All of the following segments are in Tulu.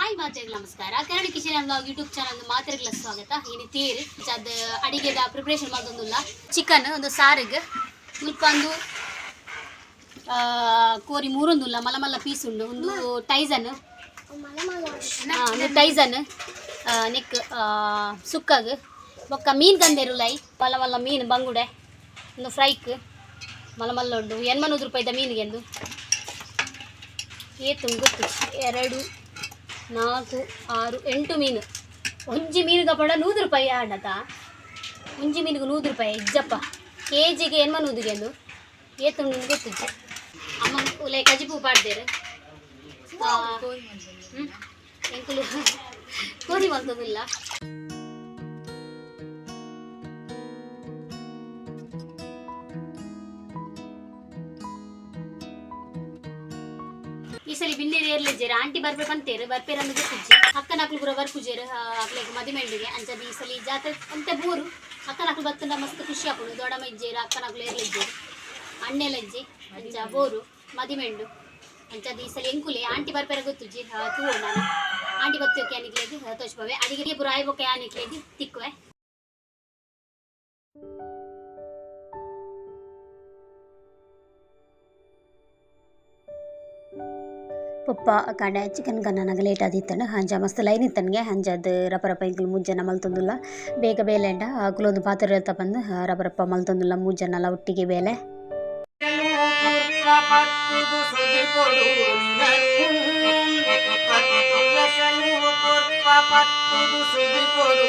ಹಾಯ್ ಮಾತೆರ್ಲ ನಮಸ್ಕಾರ. Kannada kitchen blog YouTube channel ಮಾತೆರ್ಲ ಸ್ವಾಗತ. ಇನಿ ತೇರ್ ಅದ್ ಅಡಿಗೆದ ಪ್ರಿಪರೇಷನ್ ಮಲ್ತೊಂದುಲ್ಲ. ಚಿಕನ್ ಒಂದು ಸಾರಿಗೆ ಮುಲ್ಪ ಒಂದು ಕೋರಿ ಮೂರೊಂದುಲ್ಲ, ಮಲ್ಲ ಮಲ್ಲ ಪೀಸ್ ಉಂಡು. ಒಂದು ಟೈಸನ್, ಒಂದು ಟೈಸನ್ ನೆಕ್ ಸುಕ್ಕಗ್. ಬೊಕ್ಕ ಮೀನ್ ಕಂದೇರುಲೈ, ಮಲ್ಲ ಮಲ್ಲ ಮೀನು, ಬಂಗುಡೆ. ಒಂದು ಫ್ರೈಕ್ ಮಲ್ಲ ಮಲ್ಲ ಉಂಡು. 80 ರೂಪಾಯಿದ ಮೀನಿಗೆ ಎಂದು ಏತು ಗೊತ್ತು? ಎರಡು, ನಾಲ್ಕು, ಆರು, ಎಂಟು ಮೀನು. ಒಂಜಿ ಮೀನುಗ ಪಡ 100 ರೂಪಾಯಿ ಆಂಡತ. ಒಂಜಿ ಮೀನಿಗೆ 100 ರೂಪಾಯಿ ಇಜ್ಜಪ್ಪ. ಕೆ ಜಿಗೆ 80 ನೂದುಗೆ ಎಂದು. ಏತುಂಡು ಗೊತ್ತಿಜ್ಜಿ. ಅಮ್ಮ ಉಲೆ ಕಜಿಪು ಪಾಡ್ದೇರು. ಎಂಕುಲು ಕೋರಿ ಮಲ್ತದಿಲ್ಲ. ಈ ಸಲ ಬಿನ್ನೇರು ಏರ್ಲಿಜ್ಜೇರು. ಆಂಟಿ ಬರ್ಪೆ ಪಂತೇರು, ಬರ್ಪೇರು ಅಂದು ಗೊತ್ತಿಜ್ಜಿ. ಅಕ್ಕನ ಅಕ್ಲು ಪೂರ ಬರ್ಪುಜೇರು, ಅಕ್ಲೆಗ್ ಮದಿಮೆಂಡಿಗೆ. ಅಂಚದ ಈ ಸಲ ಜಾತ್ರೆ ಅಂತೆ ಬೂರು. ಅಕ್ಕನ ಅಕ್ಲು ಬತ್ತಂಡ ಮಸ್ತ್ ಖುಷಿ ಆಪುಂಡು. ದೊಡ್ಡಮ್ಮ ಇಜ್ಜೇರು, ಅಕ್ಕನ ಅಕ್ಲು ಏರ್ಲಿಜ್ಜೇರು, ಅಣ್ಣೆಲ ಇಜ್ಜಿ. ಅಂಚ ಬೋರು, ಮದಿಮೆಂಡು. ಅಂಚದ ಈ ಸಲ ಎಂಕುಲೆ ಆಂಟಿ ಬರ್ಪೇರ ಗೊತ್ತುಜ್ಜಿ. ತೂವೊಡು ನಾನು. ಆಂಟಿ ಬತ್ತೋಕೆ ಅನಿಕ್ಲೆಗ್ ತೋಚ್ಪವೆ. ಅಡಿಗೆ ಪೂರ ಆಯ್ಬೊಕ್ಕ ಆನಿಕ್ಲೆಗ್ ತಿಕ್ಕುವೆ. ಪೊಪ್ಪ ಕಾಂಡೆ ಚಿಕನ್ ಕನ್ನನಾಗ ಲೇಟ್ ಆದಿತ್ತಂಡ. ಅಂಚ ಮಸ್ತ್ ಲೈನ್ ಇತ್ತನ್ಗೆ. ಅಂಚ ರಪ ರಪ ಎಂಕುಲು ಮೂಜನ ಮಲ್ತೊಂದುಲ್ಲ. ಬೇಗ ಬೇಲೆಂಡ ಅಕುಲೊಂದು ಪಾತೆರ ಬಂದು ರಪ ರಪ ಮಲ್ತೊಂದುಲ್ಲ ಮೂಜನಲ ಒಟ್ಟಿಗೆ ಬೇಲೆ. ಪತ್ತುದು ಸುಗಿಪೊಡು ನಿನನು ಪತ್ತು ಎಸಲು ಪೊರ್ಪ ಪತ್ತುದು ಸುಗಿಪೊಡು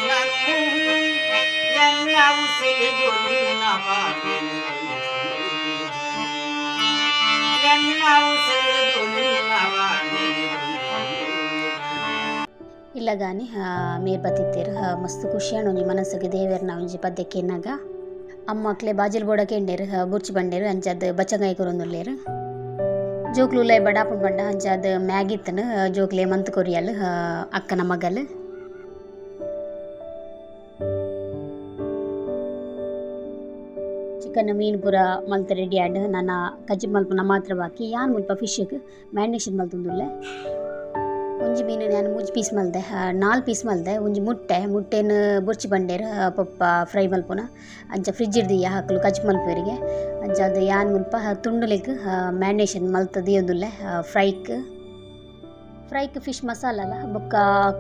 ನಿನನು ಎನ್ನ ಉಸಿಲಿಗು ನಿನ್ನ ಬಾಗಿಲು ಎನ್ನ ಉಸಿಲಿಗು ನಿನ್ನ ಬಾಗಿಲು. ಇಲ್ಲಗಾನಿ ಮೇರ್ ಬತ್ತಿತ್ತೇರು. ಮಸ್ತ್ ಖುಷಿಯಾಣ ಒಂಜಿ ಮನಸ್ಸಿಗೆ ದೇವೆರ್ನ ಒಂಜಿ ಪದ್ಯ ಕೇನಾಗ. ಅಮ್ಮ ಅಕ್ಲೆ ಬಾಜಿಲ್ ಬೋಡ ಕೇಂಡೇರು, ಬುರ್ಚಿ ಬಂಡೇರು. ಅಂಚಾದ್ ಬಚ್ಚಂಗಾಯಿ ಕೊರೊಂದುಲ್ಲೇರು. ಜೋಕ್ಲು ಉಲಾಯಿ ಬಡಾಪುಂಡು ಪಂಡ ಅಂಚಾದ್ ಮ್ಯಾಗಿತ್ತನು ಜೋಕ್ಲೆ ಮಂತ್ ಕೊರಿಯಲ್ ಅಕ್ಕನ ಮಗಲ್. ಚಿಕನ್ ಮೀನ್ ಪೂರ ಮಲ್ತ್ ರೆಡಿ ಆಂಡ್. ನನ ಕಜಿಪು ಮಲ್ಪುನ ಮಾತ್ರ ಬಾಕಿ. ಯಾನ್ ಮುಲ್ಪ ಫಿಶ್ಗ್ ಮ್ಯಾರಿನೇಷನ್ ಮಲ್ತೊಂದುಲ್ಲೆ. ಒಂಜಿ ಮೀನ್ ಯಾನ್ ಮೂಜಿ ಪೀಸ್ ಮಲ್ದೆ, ನಾಲ್ ಪೀಸ್ ಮಲ್ದೆ. ಒಂಜಿ ಮುಟ್ಟೆ, ಮುಟ್ಟೆನ್ ಬೊರ್ಚಿ ಬಂಡೇರ್ ಪೊಪ್ಪ ಫ್ರೈ ಮಲ್ಪುನ. ಅಂಚ ಫ್ರಿಜ್ ದೀಯ, ಅಕುಲು ಕಜಿಪು ಮಲ್ಪುವೆರಿಗೆ. ಅಂಚಾದ್ ಯಾನ್ ಮುಲ್ಪ ತುಂಡುಲೆಗ್ ಮ್ಯಾರಿನೇಷನ್ ಮಲ್ತ್ ದೀಯೊಂದುಲ್ಲೆ. ಫ್ರೈಕ್ ಫ್ರೈಕ್ ಫಿಶ್ ಮಸಾಲಲ ಬೊಕ್ಕ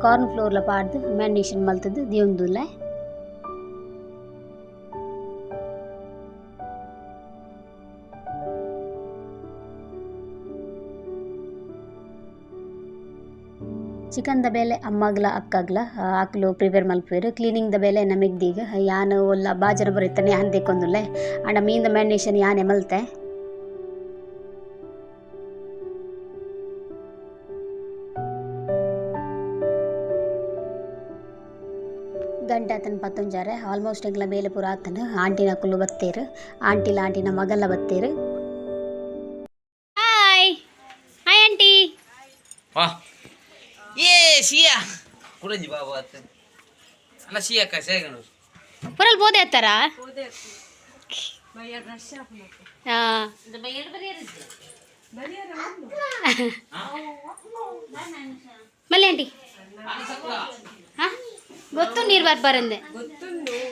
ಕಾರ್ನ್ ಫ್ಲೋರ್ಲ ಪಾಡ್ದ್ ಮ್ಯಾರಿನೇಷನ್ ಮಲ್ತುದು ದೀಯೊಂದುಲ್ಲೆ. ಚಿಕನ್ದ ಬೇಲೆ ಅಮ್ಮಗ್ಲ ಅಕ್ಕಗ್ಲ, ಅಕ್ಲು ಪ್ರಿಪೇರ್ ಮಲ್ಪುವೆರ್. ಕ್ಲೀನಿಂಗ್ ದ ಬೇಲೆ ಎನ್ನ ಮೆಗ್ದಿಗ್. ಯಾನ್ ಒಲ್ಲ ಬಾಜನ ಬರಿತನೆ ಯಾನ್ ದೆಕ್ಕೊಂದುಲ್ಲೆ. ಆಂಡ ಮೀನ್ದ ಮ್ಯಾರಿನೇಷನ್ ಯಾನೆ ಮಲ್ತೆ. ಗಂಟೆ ಆತನ್ ಪತ್ತೊಂಜಾರೆ. ಆಲ್ಮೋಸ್ಟ್ ಎಂಕ್ಲ ಬೇಲೆ ಪೂರ ಆತನ್. ಆಂಟಿನಕುಲು ಬತ್ತೇರು, ಆಂಟಿಲ ಆಂಟಿನ ಮಗಲ್ಲ ಬತ್ತೇರು. Hi hi aunty. ವಾ ಏ ಸಿಯಾ ಕುಡಂಜಿ ಬಾಬು ಅತ್ತ ಅಲ್ಲ ಸಿಯಕ್ಕ ಸೇಗನು. ಪುರಲ್ ಬೋದೆ ಅತ್ತಾರ. ಹಾ, ಮಲ್ಲೆ ಆಂಟಿ. ಹಾ, ಗೊತ್ತು, ನೀರು ಬರ್ಬಾರಂದೆ.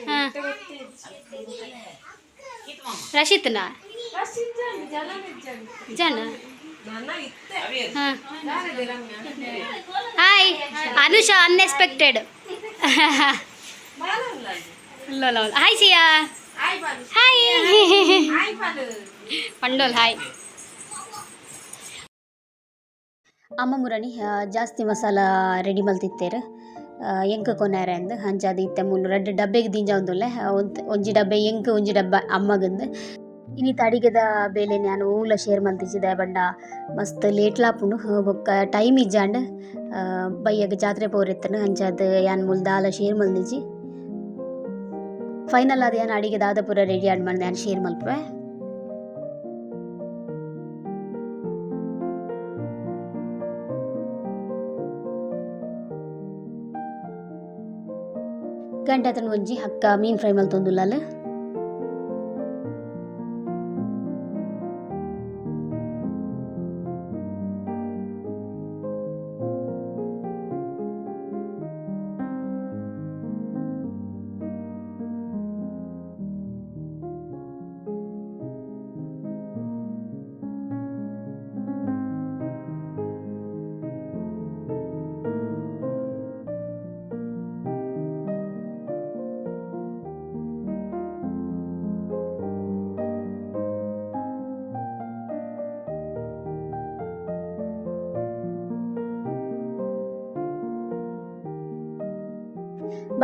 ಹಾ, ರಶಿತ್ನ ಜನ. ಹಾ, ಹಾಯ್ ಅನುಷಾ, ಅನ್ಎಕ್ಸ್ಪೆಕ್ಟೆಡ್. ಹಾಯ್ ಸಿಯಾ, ಹಾಯ್ ಪಂಡೋಲ್, ಹಾಯ್. ಅಮ್ಮ ಮುರಣಿ ಜಾಸ್ತಿ ಮಸಾಲ ರೆಡಿ ಮಲ್ತಿತ್ತೇರು ಎಂಕ್ ಕೊನಾರೆ ಅಂದ್. ಅಂಚಾದ್ ಇತ್ತೆ ಮೂಲು ರಡ್ಡ್ ಡಬ್ಬೆಗ್ ದಿಂಜಾವೊಂದುಲ್ಲೆ. ಒಂಜಿ ಡಬ್ಬೆ ಎಂಕ್, ಒಂಜಿ ಡಬ್ಬ ಅಮ್ಮಗಂದ್. ಇನಿತ ಅಡಿಗೆದ ಬೇಲೆನ್ ಯಾನ್ ಓಲ ಶೇರ್ ಮಲ್ತಿಜಿ. ದಾಯೆ ಪಂಡ ಮಸ್ತ್ ಲೇಟ್ಲ ಆಪುಂಡು, ಬೊಕ್ಕ ಟೈಮ್ ಇಜ್ಜಾಂಡ್. ಬಯ್ಯಗ್ ಜಾತ್ರೆ ಪೋರೆತ್ತುಂಡು. ಅಂಚಾದ್ ಯಾನ್ ಮೂಲು ದಾಲ ಶೇರ್ ಮಲ್ದಿಜಿ. ಫೈನಲ್ ಆದ್ ಯಾನ್ ಅಡಿಗೆ ದಾದ ಪೂರ ರೆಡಿ ಆಂಡ್ ಪಂದ್ ಯಾನ್ ಶೇರ್ ಮಲ್ಪುವೆ. ಗಂಟೆ ಆತುಂಡ ಒಂಜಿ. ಅಕ್ಕ ಮೀನ್ ಫ್ರೈ ಮಲ್ತೊಂದುಲ್ಲಲ್.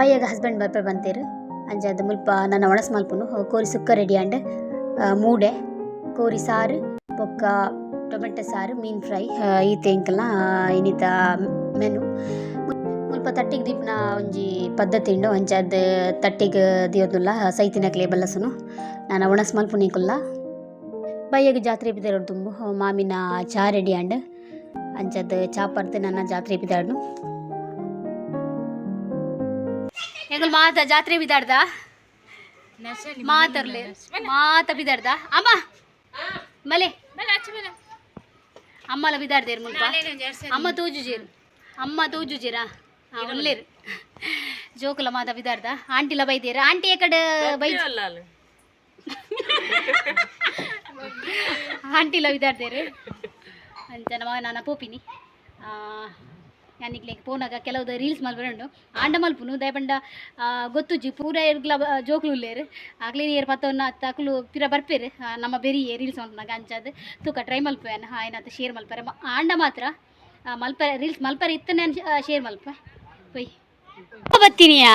ಬಯ್ಯಗ ಹಸ್ಬೆಂಡ್ ಬರ್ಪೆ ಬಂತೇರು. ಅಂಚಾದ್ ಮುಲ್ಪ ನನ್ನ ಒಣಸ್ ಮಲ್ಪುನು. ಕೋರಿ ಸುಕ್ಕ ರೆಡಿ ಆಂಡ್, ಮೂಡೆ ಕೋರಿ ಸಾರು ಬೊಕ್ಕ ಟೊಮೆಟೊ ಸಾರು, ಮೀನ್ ಫ್ರೈ ಈತೆ ಎಂಕಲ್ನ ಇನಿತ ಮೆನು. ಮುಲ್ಪ ತಟ್ಟಿಗೆ ದೀಪುನ ಒಂಜಿ ಪದ್ಧತಿ ಉಂಡು. ಅಂಚಾದ್ ತಟ್ಟಿಗೆ ದಿಯೋದುಲ್ಲ ಸೈತಿನಕ್ಲೆ ಬಲ್ಲಸುನು. ನಾನ ಒಣಸ್ ಮಲ್ಪುನಿಕುಲ್ಲ. ಬಯ್ಯಗ್ ಜಾತ್ರೆ ಪಿದಾಡೊಡು ದುಂಬು ಮಾಮಿನ ಚಾ ರೆಡಿ ಆಂಡ್. ಅಂಚಾದ್ ಚಾ ಪರ್ದ್ ನನ್ನ ಜಾತ್ರೆ ಪಿದಾಡ್ನು. ಎಂಕುಲು ಮಾತ ಜಾತ್ರೆ ಪಿದಾಡ್ದ ಮಾತರ್ಲೆ ಮಾತ ಪಿದಾಡ್ದ. ಅಮ್ಮ ಮಲೆ ಅಮ್ಮಲ ಬಿದಾಡ್ದೇರು ಮುಲ್ಪ. ಅಮ್ಮ ತೂಜುಜೇರು, ಅಮ್ಮ ತೂಜುಜೇರಾ ಉಲ್ಲೇರು. ಜೋಕುಲ ಮಾತ ಬಿದಾಡ್ದ. ಆಂಟಿಲ ಬೈದೇರು. ಆಂಟಿ ಎಕಡೆ ಬೈ ಆಂಟಿಲ ಬಿದಾಡ್ದೇರು. ಅಂಚ ನಮ್ಮ ನಾನು ಪೋಪಿನಿ. ಯಾನಿಗ್ಲೆಗ್ ಪೋನಾಗ ಕೆಲವು ರೀಲ್ಸ್ ಮಲ್ಪರೆ ಆಂಡ ಮಲ್ಪುನು. ದಯಪಂಡ ಗೊತ್ತುಜ್ಜಿ, ಪೂರ ಎರ್ಗ್ಲ ಜೋಕುಲು ಉಲ್ಲೇರು. ಅಕ್ಲೆ ಏರ್ ಪತ್ತೊನ್ನ ಅಕ್ಲು ಪಿರ ಬರ್ಪೇರು ನಮ್ಮ ಬೆರಿಯೆ ರೀಲ್ಸ್ ಮಲ್ಪುನಾಗ. ಅಂಚಾದ್ ತೂಕ ಟ್ರೈ ಮಲ್ಪುವೆ ಆಯ್ನಾತ್ ಶೇರ್ ಮಲ್ಪರೆ. ಆಂಡ ಮಾತ್ರ ಮಲ್ಪರೆ ರೀಲ್ಸ್ ಮಲ್ಪರೆ ಇತ್ತು ನಾನು ಶೇರ್ ಮಲ್ಪ ಪೊಯ್ ಬತ್ತೀನಿಯಾ.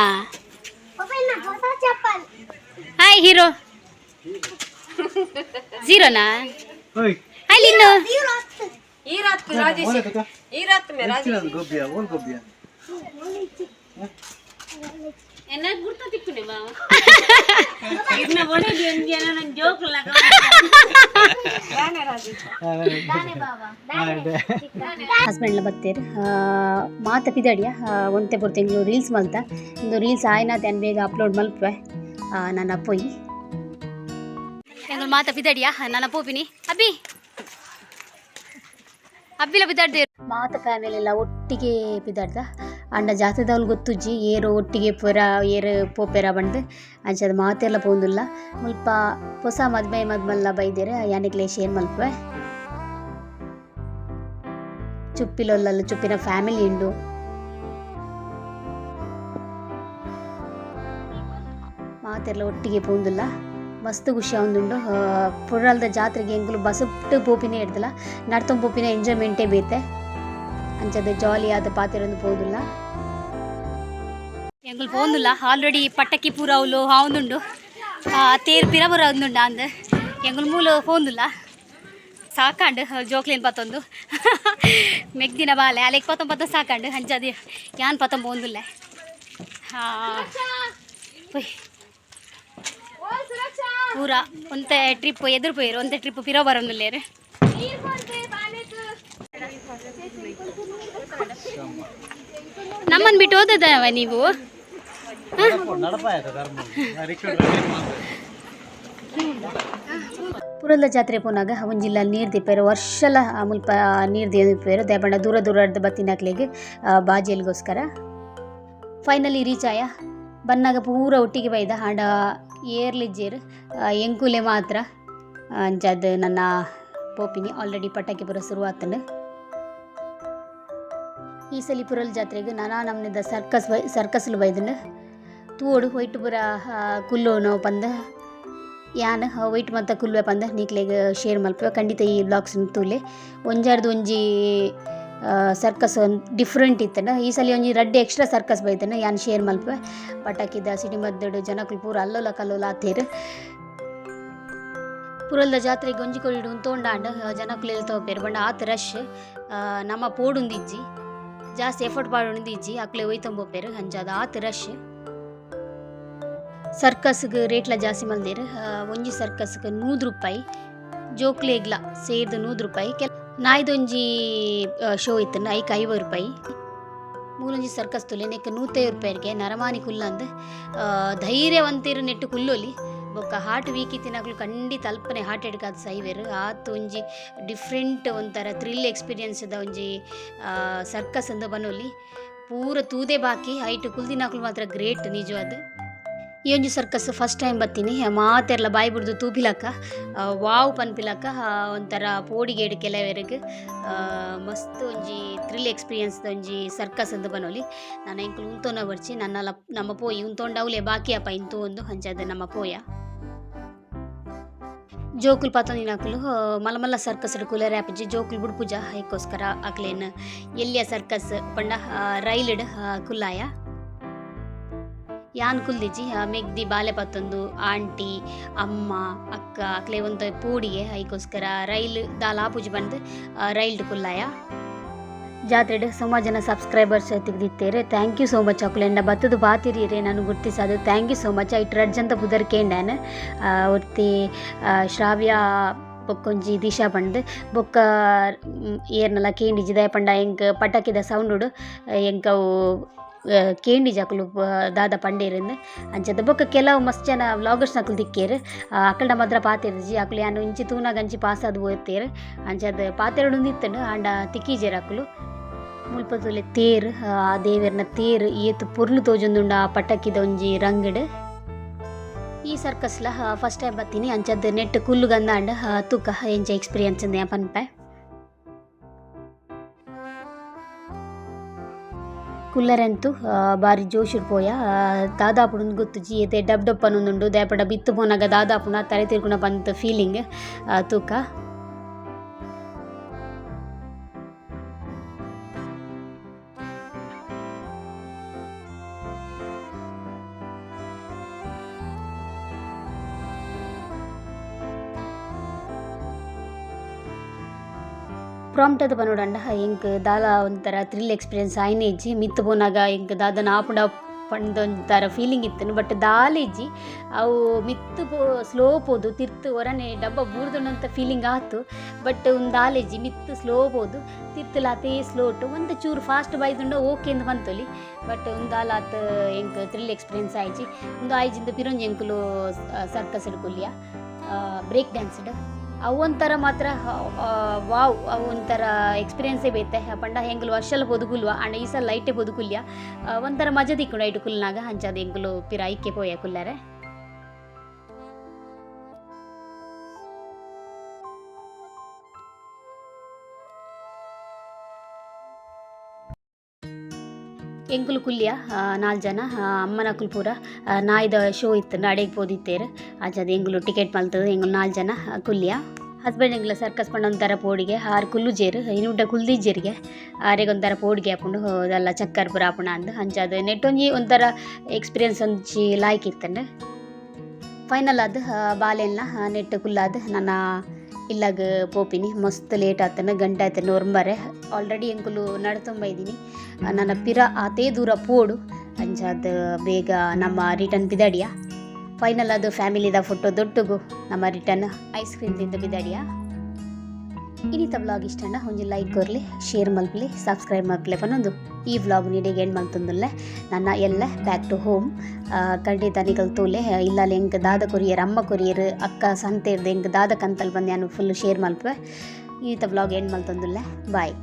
ಹಾಯ್ ಹೀರೋ ಝೀರೋನಾ? ಹಾಯ್ ಲಿನ್ನು. ಹಸ್ಬೆಂಡ್ಲ ಬತ್ತೇರು ಮಾತ ಪಿದಡಿಯ. ಒಂತೆ ಪೊರ್ತು ಎಂಕ್ಲು ರೀಲ್ಸ್ ಮಲ್ತ. ಇಂದು ರೀಲ್ಸ್ ಆಯ್ನಾತೆ ಅನ್ ಬೇಗ ಅಪ್ಲೋಡ್ ಮಲ್ಪುವೆ. ನನ್ನ ಪೊಯ್ ಎಂಕುಲು ಮಾತ ಪಿದಡಿಯ. ನನ್ನ ಪೋಪಿನಿ. ಅಬ್ಬಿ ಅಬ್ಬಿಲ ಪಿದಾಡ್ದೆ. ಮಾತ ಫ್ಯಾಮಿಲಿ ಎಲ್ಲ ಒಟ್ಟಿಗೆ ಪಿದಾಡ್ದ. ಅಂಡ ಜಾತ್ರೆದವ್ಲು ಗೊತ್ತುಜ್ಜಿ ಏರು ಒಟ್ಟಿಗೆ ಪೂರ ಏರು ಪೋಪೆರ ಬಂದು. ಅಂಚಾದ್ ಮಾತೆರ್ಲ ಪೋಂದುಲ್ಲ. ಮುಲ್ಪ ಪೊಸ ಮದ್ಮೆ ಮದ್ಮಲ್ಲ ಬೈದೆರ್. ಯಾನಿಕ್ಲೆ ಶೇರ್ ಮಲ್ಪುವೆ. ಚುಪ್ಪಿಲೊಲ್ಲಲ್ಲ ಚುಪ್ಪಿನ ಫ್ಯಾಮಿಲಿ ಉಂಡು. ಮಾತೆರ್ಲ ಒಟ್ಟಿಗೆ ಪೋಂದುಲ್ಲ. ಮಸ್ತ್ ಖುಷಿ ಆವೊಂದುಂಡು. ಪುರಲ್ದ ಜಾತ್ರೆಗೆ ಎಂಕುಲು ಬಸ್ಸುಟ್ಟು ಪೋಪಿನ ಎಡ್ದಲ ನಡ್ತೊಂದು ಪೋಪಿನ ಎಂಜಾಯ್ಮೆಂಟೇ ಬೇತೆ. ಅಂಚದ ಜಾಲಿ ಆದ್ ಪಾತೆರೊಂದು ಪೋದುಲ್ಲ. ಎಂಕುಲು ಪೋಂದುಲ್ಲ. ಆಲ್ರೆಡಿ ಪಟ್ಟಕ್ಕಿ ಪೂರ ಅವ್ಲು ಆವೊಂದುಂಡು. ತೇರ್ ಪಿರ ಬರ ಒಂದುಂಡು ಅಂದ್. ಎಂಕುಲು ಮೂಲು ಪೋಂದುಲ್ಲ. ಸಾಕಾಂಡು ಜೋಕ್ಲೇನ್ ಪತ್ತೊಂದು ಮೆಗ್ದಿನ ಬಾಲೆ ಅಲೆಗ್ ಪತ್ತೊಂದು ಪತ್ತೊಂದು ಸಾಕಾಂಡು. ಅಂಚಾದ್ ಯಾನ್ ಪತ್ತೊಂದು ಪೋಂದುಲ್ಲೆ. ಪೊಯ್ ಪೂರ ಒಂತೆ ಟ್ರಿಪ್ ಎದುರು ಪೋಯೆರ್, ಒಂತೆ ಟ್ರಿಪ್ ಪಿರ ಬರೊಂದುಲ್ಲೆರ್. ನಮ್ಮನ್ನು ಬಿಟ್ಟು ಹೋದದವ ನೀವು? ಪುರಲ್ದ ಜಾತ್ರೆ ಪೋನಾಗ ಒಂಜಿಲ್ಲ ನೀರು ದಿಪ್ಪೆರ್. ವರ್ಷಲ ಮುಲ್ಪ ನೀರು ದಿಪ್ಪೆರ್. ದಾಯೆಪಂಡ ದೂರ ದೂರಡ್ದ್ ಬತ್ತಿನಕ್ಲೆಗ್ ಬಾಜೆಲ್ಗೋಸ್ಕರ. ಫೈನಲಿ ರೀಚ್ ಆಯ. ಬನ್ನಾಗ ಪೂರ ಒಟ್ಟಿಗೆ ಬೈದ. ಆಂಡ ಏರ್ಲಿಜ್ಜೆರ್, ಎಂಕುಲೆ ಮಾತ್ರ. ಅಂಚಾದ್ ನನ್ನ ಪೋಪಿನಿ. ಆಲ್ರೆಡಿ ಪಟಾಕಿ ಪೂರ ಶುರು ಆತ್ಂಡ್. ಈ ಸಲಿ ಪುರಲ್ ಜಾತ್ರೆಗ್ ನಾನಾ ನಮೂನೆದ ಸರ್ಕಸ್ ಬೈ ಸರ್ಕಸ್ಲು ಬೈದ್ಂಡ್. ತೂವೊಡು ಒಯ್ಟ್ ಪೂರ ಕುಲ್ಲೋನು ಪಂದ್. ಯಾನ್ ಒಯ್ಟ್ ಮಾತ ಕುಲ್ಲುವೆ ಪಂದ್ ನಿಕ್ಲೆಗ್ ಶೇರ್ ಮಲ್ಪುವೆ. ಖಂಡಿತ ಈ ವ್ಲಾಗ್ಸ್ ತೂಲೆ. ಒಂಜಾರ್ದ್ ಒಂಜಿ ಸರ್ಕಸ್ ಡಿಫ್ರೆಂಟ್ ಇತ್ತ್ಂಡ್. ಈ ಸಲ ಒಂಜಿ ರಡ್ಡ್ ಎಕ್ಸ್ಟ್ರಾ ಸರ್ಕಸ್ ಬೈದ್ಂಡ್. ಯಾನ್ ಶೇರ್ ಮಲ್ಪುವೆ. ಪಟಾಕಿದ ಸಿಡಿಮದ್ದೆಡ್ ಜನಕುಲು ಪೂರ ಅಲ್ಲೋಲ ಕಲ್ಲೋಲ ಆತೆರ್. ಪುರಲ್ದ ಜಾತ್ರೆಗ್ ಒಂಜಿ ಕೊಡಿಡ್ ಉಂತೊಂಡಾಂಡ್ ಜನಕುಲು ಎಲ್ತೋಪೆರ್ ಪಂಡ ಆತ್ ರಶ್. ನಮ ಪೋಡುಂದಿಜ್ಜಿ, ಜಾಸ್ತಿ ಎಫರ್ಟ್ ಪಾಡೊಂದಿಜ್ಜಿ. ಅಕ್ಲೆ ಒಯ್ತೊಂದು ಅಂಚಾದ್ ಆತ್ ರಶ್. ಸರ್ಕಸ್ಗ್ ರೇಟ್ಲ ಜಾಸ್ತಿ ಮಲ್ದೆರ್. ಒಂಜಿ ಸರ್ಕಸ್ಗ್ 100 ರೂಪಾಯಿ, ಜೋಕ್ಲೆಗ್ಲ ಸೇರ್ದ್ 100 ರೂಪಾಯಿ. ಕೆಲ ನಾಯ್ದೊಂಜಿ ಶೋ ಇತ್ತ್ಂಡ್, ಐಕ್ 50 ರೂಪಾಯಿ. ಮೂಲೊಂಜಿ ಸರ್ಕಸ್ ತೂಲೆ, ನೆಕ್ಕ್ 150 ರೂಪಾಯಿಗೆ ನರಮಾನಿ ಕುಲ್ಲಂದ್. ಧೈರ್ಯವಂತೆರ್ ನೆಟ್ಟ್ ಕುಲ್ಲೊಲಿ. ಬೊಕ್ಕ ಹಾರ್ಟ್ ವೀಕ್ ಇತ್ತಿನಕುಲು ಖಂಡಿತ ಅಲ್ಪನೆ ಹಾರ್ಟ್ ಅಟ್ಯಾಕ್ ಆದ್ ಸೈವೆರ್. ಆತ್ ಒಂಜಿ ಡಿಫ್ರೆಂಟ್ ಒಂಥರ ಥ್ರಿಲ್ ಎಕ್ಸ್ಪೀರಿಯನ್ಸ್ದ ಒಂಜಿ ಸರ್ಕಸ್ ಅಂದ್ ಪನೊಲಿ. ಪೂರ ತೂದೆ ಬಾಕಿ. ಐಟ್ ಕುಲ್ದಿನಕುಲು ಮಾತ್ರ ಗ್ರೇಟ್ ನಿಜವಾದ್. ಈ ಒಂಜಿ ಸರ್ಕಸ್ ಫಸ್ಟ್ ಟೈಮ್ ಬತ್ತೀನಿ. ಮಾತೆರ್ಲ ಬಾಯಿ ಬುಡ್ದು ತೂಪಿಲಕ್ಕ, ವಾವ್ ಪನ್ಪಿಲಕ್ಕ ಒಂಥರ ಪೋಡಿಗೇಡ್ ಕೆಲವೆರೆಗ್. ಮಸ್ತ್ ಒಂಜಿ ಥ್ರಿಲ್ ಎಕ್ಸ್ಪೀರಿಯನ್ಸ್ ಒಂಜಿ ಸರ್ಕಸ್ ಅಂದ್ ಪನೊಲಿ. ನನ ಎಂಕುಲು ಉಂತೊನ ಬೊರ್ಚಿ ನನ್ನಲ ನಮ್ಮ ಪೋಯಿ. ಉಂತೊಂಡ ಅವ್ಲೆ ಬಾಕಿ ಆಪ ಐನ್ ತೂವೊಂದು. ಅಂಚಾದ್ ನಮ್ಮ ಪೋಯ. ಜೋಕುಲು ಪತೊಂದಿನಕುಲು ಮಲ್ಲ ಮಲ್ಲ ಸರ್ಕಸ್ ಕುಲೆರೆ ಆಪುಜಿ, ಜೋಕುಲು ಬುಡ್ಪುಜ. ಐಕೋಸ್ಕರ ಅಕ್ಲೆನ್ ಎಲ್ಯ ಸರ್ಕಸ್ ಪಂಡ ರೈಲ್ಡ್ ಕುಲ್ಲಾಯ. ಯಾನ್ ಕುಲ್ದಿಜಿ. ಮೆಗ್ದಿ ಬಾಲೆ ಪತ್ತೊಂದು ಆಂಟಿ ಅಮ್ಮ ಅಕ್ಕ ಅಕ್ಲೆ ಒಂತ ಪೋಡಿಗೆ ಐಕೋಸ್ಕರ ರೈಲ್ ದಾಲ ಆಪುಜಿ ಬಂದು ರೈಲ್ಡ್ ಕುಲ್ಲಾಯ. ಜಾತ್ರೆಡ್ ಸುಮಾರು ಜನ ಸಬ್ಸ್ಕ್ರೈಬರ್ಸ್ ತಿಕ್ದಿತ್ತೇರು. Thank you so much. ಅಕುಲೆಂಡ ಬತ್ತದು ಬಾತಿರೀರೆ ನಾನು ಗುರ್ತಿಸದು. Thank you so much. ಐಟ್ ರಡ್ಜಂತ ಪುದರ್ ಕೇಂಡಾನ್. ಒರ್ತಿ ಶ್ರಾವ್ಯ, ಬೊಕ್ಕೊಂಜಿ ದಿಶಾ ಪಂದ್. ಬೊಕ್ಕ ಏರ್ನಲ ಕೇಂಡಿಜಿ, ದಾಯೆ ಪಂಡ ಎಂಕ್ ಪಟಾಕಿದ ಸೌಂಡುಡು ಎಂಕ್ ಅವು ಕೇಂಡಿಜಿ ಅಕುಲು ದಾದ ಪಂಡೇರಿಂದ್. ಅಂಚದ ಬೊಕ್ಕ ಕೆಲವು ಮಸ್ತ್ ಜನ ವ್ಲಾಗರ್ಸ್ ನಕುಲು ತಿಕ್ಕೇರು. ಅಕಲ್ಡ ಮಾತ್ರ ಪಾತೆರ್ಜಿ. ಅಕುಲು ಯಾನ್ ಇಂಚಿ ತೂನಗ ಅಂಚಿ ಪಾಸ್ ಆದ್ ಪೋತೇರ್. ಅಂಚಾದ್ ಪಾತೆರೊಡೊಂದು ಇತ್ತುಂಡು, ಆಂಡ ತಿಕ್ಕಿಜೆರ್ ಅಕುಲು. ಮುಲ್ಪ ತೂಲೆ ತೇರ್. ಆ ದೇವೆರ್ನ ತೇರ್ ಏತ್ ಪೊರ್ಲು ತೋಜೊಂದುಂಡು ಆ ಪಟಾಕಿದ ಒಂಜಿ ರಂಗಡ್. ಈ ಸರ್ಕಸ್ಲ ಫಸ್ಟ್ ಟೈಮ್ ಬತ್ತೀನಿ. ಅಂಚದ್ ನೆಟ್ ಕುಲ್ಲುಗಂದಾಂಡ್. ತೂಕ ಎಂಚ ಎಕ್ಸ್ಪೀರಿಯನ್ಸ್ ಇಂದ್ ಪನ್ಪೆ. ಕುಲ್ಲರೆಂತು ಬಾರಿ ಜೋಶಿಡ್ ಪೋಯ. ದಾದಾಪುಂಡು ಗೊತ್ತುಜಿ. ಏತೆ ಡಬ್ ಡಬ್ ಪನೊಂದುಂಡು. ದಾಯೆ ಬಿತ್ತು ಪೋನಗ ದಾದಾಪುಂಡು ತರೆ ತಿರ್ಗುನ ಪಂತ ಫೀಲಿಂಗ್. ತೂಕ. ಪ್ರಾಂಪ್ಟ್ ಅದು ಪನೊಡಂಡ ಎಂಕ್ ದಾಲ ಒಂಥರ ಥ್ರಿಲ್ ಎಕ್ಸ್ಪೀರಿಯನ್ಸ್ ಆಯ್ನೆ ಇಜ್ಜಿ. ಮಿತ್ತ್ ಪೋನಗ ಎಂಕ್ ದಾದನ ಆಪುಂಡ ಪಂದ್ ಒಂಥರ ಫೀಲಿಂಗ್ ಇತ್ತುಂಡು, ಬಟ್ ದಾಲ ಇಜ್ಜಿ. ಅವು ಮಿತ್ತ್ ಪೋ ಸ್ಲೋ ಪೋದು ತಿರ್ತ್ ಒರನೆ ಡಬ್ಬ ಬೂರ್ದುಂಡಂತ ಫೀಲಿಂಗ್ ಆತು. ಬಟ್ ಉಂದು ದಾಲ ಇಜ್ಜಿ. ಮಿತ್ತ್ ಸ್ಲೋ ಪೋದು ತಿರ್ತ್ಲ ಅತೇ ಸ್ಲೋಟು. ಒಂತೆ ಚೂರು ಫಾಸ್ಟ್ ಬೈದುಂಡ ಓಕೆ ಅಂದ್ ಪಂತೊಲಿ. ಬಟ್ ಉಂದು ದಾಲ ಆತ್ ಎಂಕ್ ಥ್ರಿಲ್ ಎಕ್ಸ್ಪೀರಿಯನ್ಸ್ ಆಯ್ಜಿ. ಉಂದು ಆಯ್ಜಿಂದ ಪಿರೊಂಜಿ ಎಂಕುಲು ಸರ್ಕಸ್ ಕುಲ್ಲಿಯ, ಬ್ರೇಕ್ ಡ್ಯಾನ್ಸ್ಡ್. ಅವು ಒಂಥರ ಮಾತ್ರ ವಾವ್, ಅವು ಒಂಥರ ಎಕ್ಸ್ಪೀರಿಯನ್ಸೇ ಬೇತೆ. ಪಂಡ ಎಂಕುಲು ವರ್ಷಲ ಪೋದು ಕುಲ್ವ, ಆಂಡ ಈ ಸಲ ಲೈಟೇ ಪೋದು ಕುಲ್ಯ. ಒಂಥರ ಮಜಾ ತಿಕ್ಕುಂಡು ಐಟ್ ಕುಲ್ನಾಗ. ಅಂಚಾದ್ ಎಂಕುಲು ಪಿರ ಐಕೆ ಪೋಯ ಕುಲ್ಲರೆ. ಎಂಕುಲು ಕುಲ್ಯ ನಾಲ್ ಜನ. ಅಮ್ಮನಕುಲು ಪೂರ ನಾಯಿದ ಶೋ ಇತ್ತು, ಅಡೆಗೆ ಪೋದಿತ್ತೇರು. ಅಂಚಾದ್ ಎಂಕುಲು ಟಿಕೆಟ್ ಮಲ್ತದು ಎಂಕುಲು ನಾಲ್ ಜನ ಕುಲ್ಯ. ಹಸ್ಬೆಂಡ್ ಎಂಕ್ಲ ಸರ್ಕಸ್ ಪಂಡ ಒಂಥರ ಪೋಡಿಗೆ. ಆರ್ ಕುಲ್ಲುಜೆರ್, ಇನಿ ಕುಲ್ದಿಜ್ಜೆರಿಗೆ. ಆರೆಗ್ ಒಂಥರ ಪೋಡಿಗೆ ಆಪುಂಡು, ಅದೆಲ್ಲ ಚಕ್ಕರ್ ಪೂರ ಆಪುಂಡು ಅಂದ್. ಅಂಚಾದ್ ನೆಟ್ಟೊಂಜಿ ಒಂಥರ ಎಕ್ಸ್ಪೀರಿಯನ್ಸ್ ಒಂಜಿ ಲಾಯ್ಕ್ ಇತ್ತುಂಡು. ಫೈನಲ್ ಆದ್ ಬಾಲೆಲ್ನ ನೆಟ್ ಕುಲ್ಲಾದ್ ನನ ಇಲ್ಲಗ್ ಪೋಪಿನಿ. ಮಸ್ತ್ ಲೇಟ್ ಆತಂಡ್, ಗಂಟೆ ಆತಂಡ್ ಒರ್ಂಬರೆ. ಆಲ್ರೆಡಿ ಎಂಕುಲು ನಡತೊಂಬ ಇದ್ದೀನಿ. ನನ್ನ ಪಿರ ಆತೇ ದೂರ ಪೋಡು. ಅಂಚಾದ್ ಬೇಗ ನಮ್ಮ ರಿಟರ್ನ್ ಪಿದಡಿಯ. ಫೈನಲ್ ಅದು ಫ್ಯಾಮಿಲಿದ ಫೋಟೋ ದೊಡ್ಡಗು ನಮ್ಮ ರಿಟರ್ನ್ ಐಸ್ ಕ್ರೀಮ್ ತಿಂದು ಬಿದಡಿಯ. ಇನ್ನಿತ ವ್ಲಾಗ್ ಇಷ್ಟಣ್ಣ ಒಂಜಿ ಲೈಕ್ ಕೊರ್ಲಿ, ಶೇರ್ ಮಲ್ಪಲಿ, ಸಬ್ಸ್ಕ್ರೈಬ್ ಮಲ್ಪಲೆ ಪನ್ನೊಂದು ಈ ವ್ಲಾಗ್ ನೀಡಿಗೆ ಎಂಡ್ ಮಲ್ತೊಂದುಲ್ಲೆ. ನನ್ನ ಎಲ್ಲ ಬ್ಯಾಕ್ ಟು ಹೋಮ್. ಖಂಡಿತ ನಿಕಲ್ ತೂಲೆ ಇಲ್ಲಲ್ಲಿ ಎಂಕ್ ದಾದ ಕೊರಿಯರ್, ಅಮ್ಮ ಕೊರಿಯರ್, ಅಕ್ಕ ಸಂತೇರ್ದು ಎಂಕ್ ದಾದ ಕಂತಲ್ ಬಂದು ನಾನು ಫುಲ್ ಶೇರ್ ಮಲ್ಪುವೆ. ಈತ ವ್ಲಾಗ್ ಎಂಡ್ ಮಲ್ತೊಂದುಲ್ಲೆ. ಬಾಯ್.